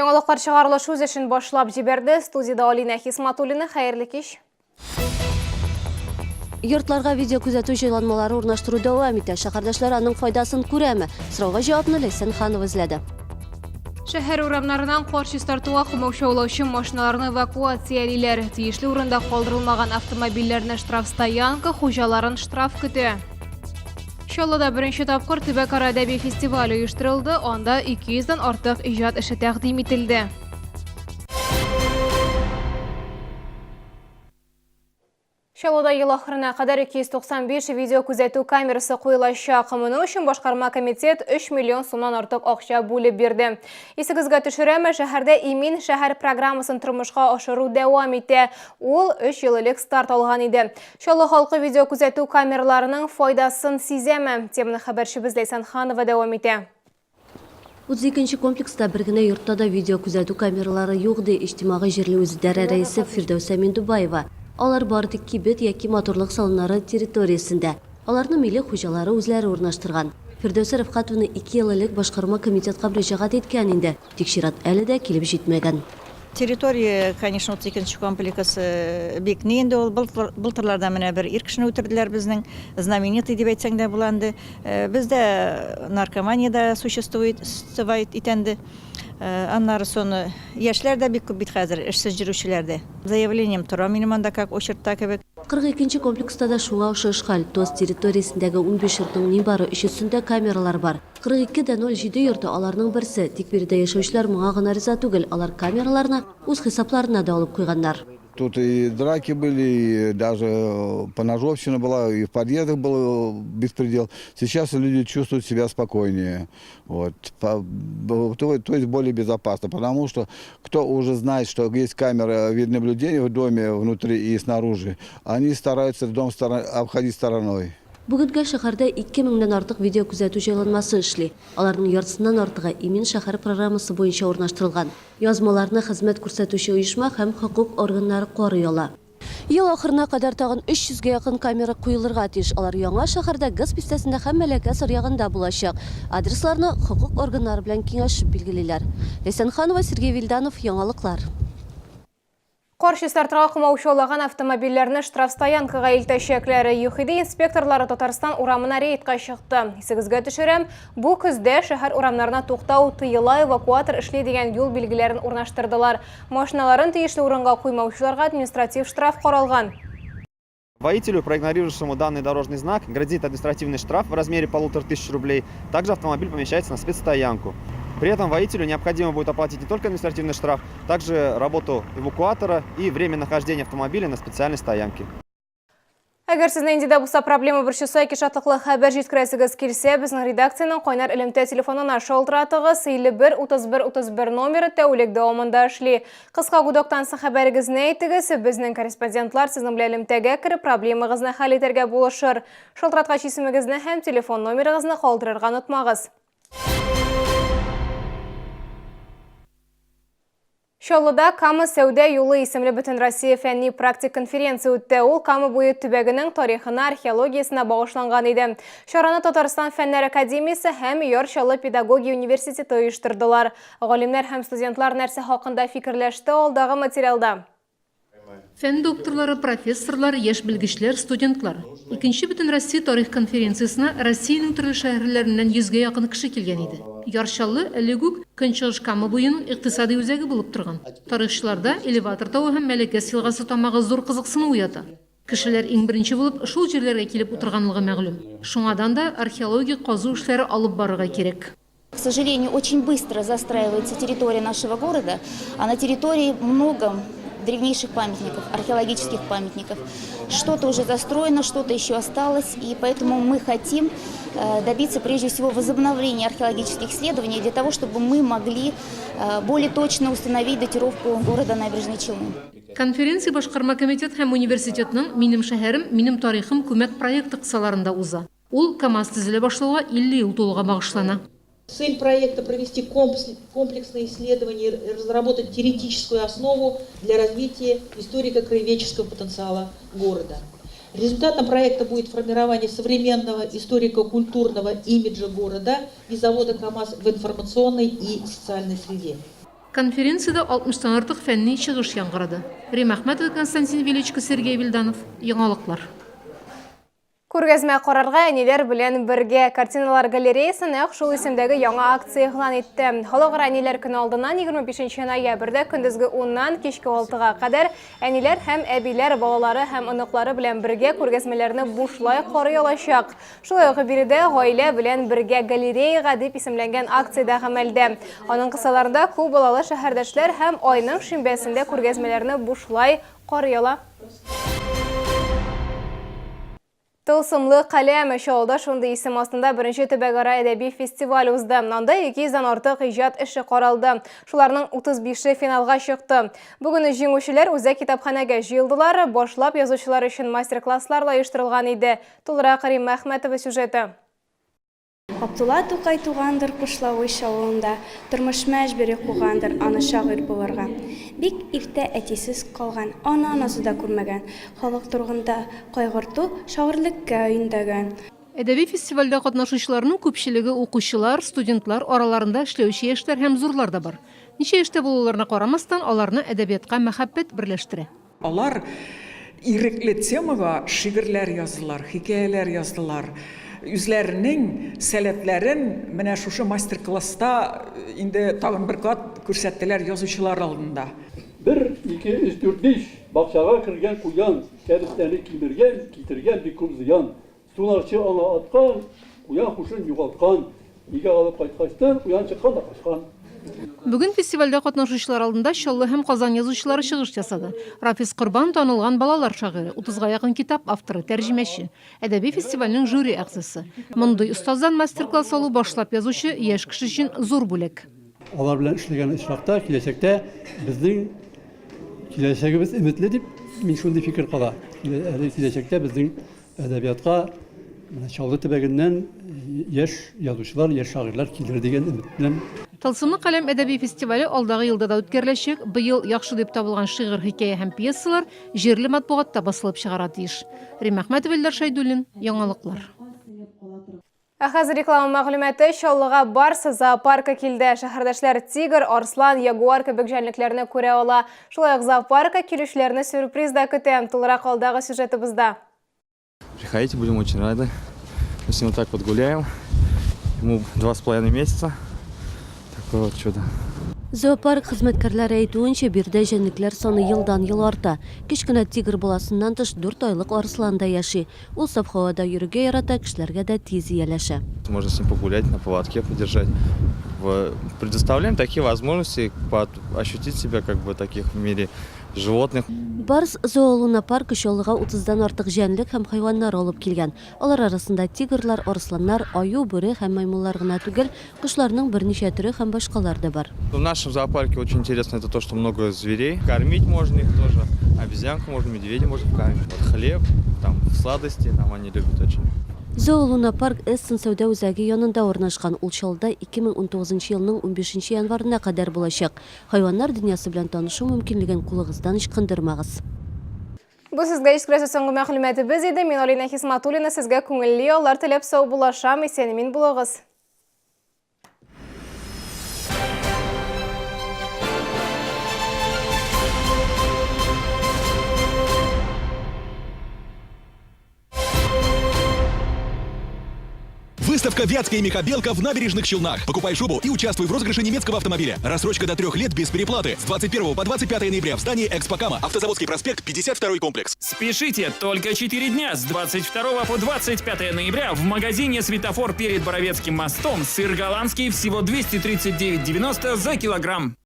Яңалыклар чыгарылыш үз эшен башлап җибәрде. Студиядә Алинә Хисматуллина. Хәерле кич. Йортларга видеокүзәтү җайланмалары урнаштыру дәвам итә. Шәһәрдәшләр аның файдасын күрәме? Сорауга җавапны Ләйсән Ханова эзләде. Шәһәр урамнарыннан кар чистартуга комаучаулаучы машиналарны эвакуациялиләр. Тиешле урында калдырылмаган автомобильләрне штрафстоянка, хуҗаларын штраф көтә. Чаллыда беренче тапкыр төбәкара әдәби фестиваль оештырылды, анда 200 дән артык иҗат эше тәкъдим ителде. Чаллыда ел ахырына кадәр 295 видеокүзәтү камерасы куелачак. Моның өчен башкарма комитет 3 миллион сумнан артык акча бүлеп бирде. Исегезгә төшерәм, шәһәрдә Имин шәһәр программасын тормышка ашыру дәвам итә. Ул 3 ел элек старт алган иде. Чаллы халкы видеокүзәтү камераларының файдасын сизәме? Теманы хәбәрчебез Ләйсән Ханова дәвам итә. 32 нче комплекста бер генә йортта да видеокүзәтү камералары юк, ди иҗтимагый җирле үзидарә рәисе Фирдәүсә Миндубаева. Алар бары тик кибет яки матурлык салоннары территориясендә. Аларны милек хуҗалары үзләре урнаштырган. Фирдәүсә Рәфкатовна ике ел элек башкарма комитетка мөрәҗәгать иткән инде, тик чират әле дә килеп җитмәгән. Территория, конечно, 32 нче комплекс бик ни инде ул. Былтырларда менә бер ир кешене үтерделәр безнең. Знаменитый дип әйтсәң дә була инде. Бездә наркомания дә существует, существовает итә инде. Аннары соны яшьләр дә бик күп бит хәзер, эшсез йөрүчеләр дә. Заявлением тора минем анда как очередьта кебек. 42 нче комплекста да шуңа охшаш хәл. ТОС территориясендәге 15 йортның нибары өчесендә камералар бар. 42 дә 07 йорты аларның берсе. Тик биредә яшәүчеләр моңа гына риза түгел, алар камераларны үз хисапларына да алып куйганнар. Тут и драки были, и даже поножовщина была, и в подъездах был беспредел. Сейчас люди чувствуют себя спокойнее, вот, то есть более безопасно, потому что кто уже знает, что есть камера видеонаблюдения в доме внутри и снаружи, они стараются дом обходить стороной. Бүгенгә шәһәрдә 2 меңнән артык видеокүзәтү җайланмасы эшли. Аларның яртысыннан артыгы Имин шәһәр программасы буенча урнаштырылган. Язмаларны хезмәт күрсәтүче оешма һәм хокук органнары карый ала. Ел ахырына кадәр тагын 300 гә якын камера куелырга тиеш. Алар яңа шәһәрдә, ГЭС бистәсендә һәм Мәләкәс аръягында булачак. Адресларны хокук органнары белән киңәшеп билгелиләр. Ләйсән Ханова, Сергей Вильданов, Яңалыклар. Кар чистартырга комаучаулаган автомобильләрне штрафстоянкага илтәчәкләр. ЮХИДИ инспекторлары Татарстан урамына рейдка чыкты. Исегезгә төшерәм, бу көздә шәһәр урамнарына туктау тыела, эвакуатор эшли дигән юл билгеләрен урнаштырдылар. Машиналарын тиешле урынга куймаучыларга административ штраф каралган. Водителю, проигнорировавшему данный дорожный знак, грозит административный штраф в размере 1500 рублей. Также автомобиль помещается на спецстоянку. При этом водителю необходимо будет оплатить не только административный штраф, также работу эвакуатора и время нахождения автомобиля на специальной стоянке. Әгәр сезне нинди дә булса проблема борчыса яки шатлыклы хәбәр җиткерәсегез килсә, безнең редакциянең кайнар элемтә телефонына шалтыратыгыз. 51 31 31 номеры тәүлек дәвамында эшли. Кыска гудоктан соң хәбәрегезне әйтегез, безнең корреспондентлар сезнең белән элемтәгә кереп, проблемагызны хәл итәргә булышыр. Шалтыраткач исемегезне һәм телефон номерыгызны калдырырга онытмагыз. Чаллыда Кама сәүдә юлы исемле Бөтенроссия фәнни-практик конференция үтте. Ул Кама буе төбәгенең тарихына, археологиясенә багышланган иде. Чараны Татарстан Фәннәр академиясе һәм Яр Чаллы педагогия университеты оештырдылар. Галимнәр һәм студентлар нәрсә хакында фикерләште алдагы материалда. Фән докторлары, профессорлар, яшь белгечләр, студентлар. Икенче Бөтенроссия тарих конференциясенә Россиянең төрле шәһәрләреннән йөзгә якын кеше килгән иде. Яр Чаллы элек үк Көнчыгыш Кама буеның икътисади үзәге булып торган. Тарихчыларда Элеватор тавы һәм Мәләкәс елгасы тамагы зур кызыксыну уята. Кешеләр иң беренче булып шул җирләргә килеп утырганлыгы мәгълүм. Шуңадан да археологик казу эшләре алып барырга кирәк. К сожалению, очень быстро застраивается территория нашего города, а на территории много древнейших памятников, археологических памятников. Что-то уже застроено, что-то еще осталось, и поэтому мы хотим э, добиться прежде всего возобновления археологических исследований для того, чтобы мы могли э, более точно установить датировку города Набережные Челны. Конференция башкарма комитет һәм университетның Минем шәһәрем, минем тарихым күмәк проекты кысаларында уза. Ул КАМАЗ төзелә башлауга 50 ел тулуга багышлана. Цель проекта провести комплексное исследование и разработать теоретическую основу для развития историко-краеведческого потенциала города. Результатом проекта будет формирование современного историко-культурного имиджа города и завода КАМАЗ в информационной и социальной среде. Конференциядә 60 тан артык фәнни чыгыш яңгырады. Римма Әхмәтова, Константин Величко, Сергей Вильданов. Яңалыклар. Күргәзмә карарга әниләр белән бергә. Картиналар галереясы нәкъ шул исемдәге яңа акция игълан итте. Халыкара әниләр көне алдыннан 25 ноябрьдә көндезге уннан кичке алтыга кадәр әниләр һәм әбиләр балалары һәм оныклары белән бергә күргәзмәләрне бушлай карый алачак. Шулай ук биредә Гаилә белән бергә галереяга дип исемләнгән акция дә гамәлдә. Аның кысаларында күп балалы шәһәрдәшләр һәм айның шимбәсендә күргәзмәләрне бушлай карый ала. Тылсымлы каләм Чаллыда шундый исем астында беренче төбәкара әдәби фестиваль узды. Анда 200 дән артык иҗат эше каралды. Шуларның 35-е финалга чыкты. Бүген җиңүчеләр үзәк китапханәгә җыелдылар. Башлап язучылар өчен мастер-класслар да оештырылган иде. Тулырак Римма Әхмәтова сюжеты. Габдулла Тукай тугандыр Кушлавыч авылында, Тормыш мәҗбүри кугандыр аны шагыйрь булырга. Бик иртә әтисез калган, аны анасы да күрмәгән. Халык турында кайгырту шагыйрьлеккә өндәгән. Әдәби фестивальдә катнашучыларның күпчелеге укучылар, студентлар, араларында эшләүче яшьләр һәм зурлар да бар. Ничә яшьтә булуларына карамастан, аларны әдәбиятка мәхәббәт берләштерә. Алар ирекле темага шигырьләр яздылар, хикәяләр яздылар. Үзләренең сәләтләрен менә шушы мастер-класста инде тагын бер кат күрсәттеләр язучылар алдында. Бер, ике, өч, дүрт, биш! Бакчага кергән куян, кәбестәне кимергән, китергән бик күп зыян. Сунарчы аңа аткан, куян һушын югалткан. Өйгә алып кайткачтын, куян чыккан да качкан. Бүген фестивальдә катнашучылар алдында Чаллы һәм Казан язучылары чыгыш ясады. Рафис Корбан, танылган балалар шагыйре, утызга якын китап авторы, тәрҗемәче, әдәби фестивальнең жюри әгъзасы. Мондый остаздан мастер-класс алу башлап язучы яшь кеше өчен зур бүләк. Алар белән эшләгән очракта киләчәктә безнең киләчәгебез өметле дип мин шундый фикер кала. Әле киләчәктә безнең Әдәбиятка менә Чаллы төбәгеннән яшь язучылар, яшь шагыйрьләр килер дигән өмет белән. Тылсымлы каләм әдәби фестивале алдагы елда да үткәреләчәк. Быел яхшы дип табылган шигырь, хикәя һәм пьесалар җирле матбугатта басылып чыгарга тиеш. Римма Әхмәтова, Илдар Шәйдуллин, Яңалыклар. Ә хәзер реклама мәгълүматы. Чаллыга Барс зоопаркы килде. Шәһәрдәшләр тигр, арслан, ягуар кебек җәнлекләрне күрә ала. Шулай ук зоопаркка килүчеләрне сюрприз да көтә. Тулырак алдагы сюжетыбызда. Приходите, будем очень рады. Мы с ним вот так вот гуляем. Ему 2,5 месяца. Такое вот чудо. Зоопарк хезмәткәрләре әйтүенчә, биредә җәнлекләр саны елдан-ел арта. Кечкенә тигр баласыннан тыш, дүрт айлык арыслан да яши. Ул саф һавада йөрергә ярата, кешеләргә дә тиз ияләшә. Можно с ним погулять, на поводке подержать. Предоставляем такие возможности ощутить себя как бы таких в мире животных. Барс зоолунопаркы Чаллыга утыздан артык җәнлек һәм хайваннар алып килгән. Алар арасында тигрлар, арысланнар, аю, бүре һәм маймыллар гына түгел, кошларның берничә төре һәм башкалар да бар. В нашем зоопарке очень интересно это то, что много зверей. Кормить можно их тоже. Обезьянку можно, медведя можно покормить. Вот хлеб, там сладости, там они любят очень. Зоолунопарк Эссен сәүдә үзәге янында урнашкан. Ул Чаллыда 2019 елның унбишенче январена кадәр булачак. Хайваннар дөньясы белән танышу мөмкинлеген кулыгыздан ычкындырмагыз. Бу сезгә җиткерәсе соңгы мәгълүматыбыз иде. Мин Алина Хисматуллина сезгә күңелле яллар теләп саубуллашам. Исән-имин булыгыз. Выставка «Вятская мехобелка» в Набережных Челнах. Покупай шубу и участвуй в розыгрыше немецкого автомобиля. Рассрочка до 3 лет без переплаты. С 21 по 25 ноября в здании «Экспокама». Автозаводский проспект, 52 комплекс. Спешите! Только 4 дня с 22 по 25 ноября в магазине «Светофор» перед Боровецким мостом сыр голландский всего 239,90 за килограмм.